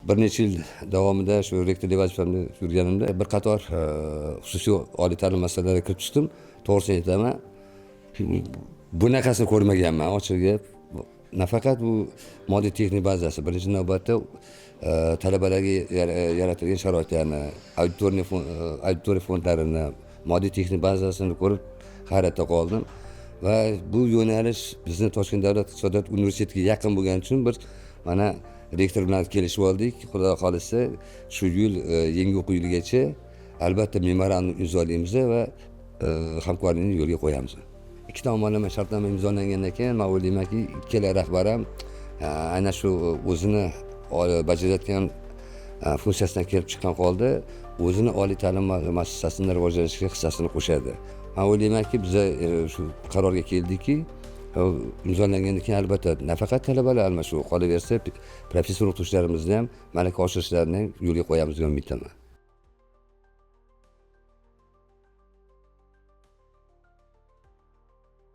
Bir necha yil davomida shu rektorlik vazifamda yurganimda bir qator xususiy oliy ta'lim masalalariga kirib chiqdim. To'g'risini aytaman, bunaqasini ko'rmaganman, ochiq gap. Nafaqat bu moddiy texnik bazasi, birinchi navbatda talabalarga yaratilgan sharoitlarni, auditoriya fondlarini, moddiy texnik bazasini ko'rib hayratda qoldim. Va bu yo'nalish bizni Toshkent davlat iqtisodiyot universitetiga yaqin bo'lgani uchun bir mana rektor bilan kelishib oldik. Xudo xohlasa, shu yil yangi o'quv yiligacha albatta memorandum imzolaymiz va hamkorlikni yo'lga qo'yamiz. Ikki tomonlama shartnoma imzolangandan keyin man o'ylaymanki, ikkala rahbar ham aynan shu o'zini bajarayotgan funksiyasidan kelib chiqqan holda o'zini oliy ta'lim muassasasini rivojlanishiga hissasini qo'shadi. Man o'ylaymanki, biza shu qarorga keldikki, imzolangandan keyin albatta nafaqat talabalar almashuvi, qolaversa, professor o'qituvchilarimizni ham malaka oshirishlarini yo'lga qo'yamiz degan umiddaman.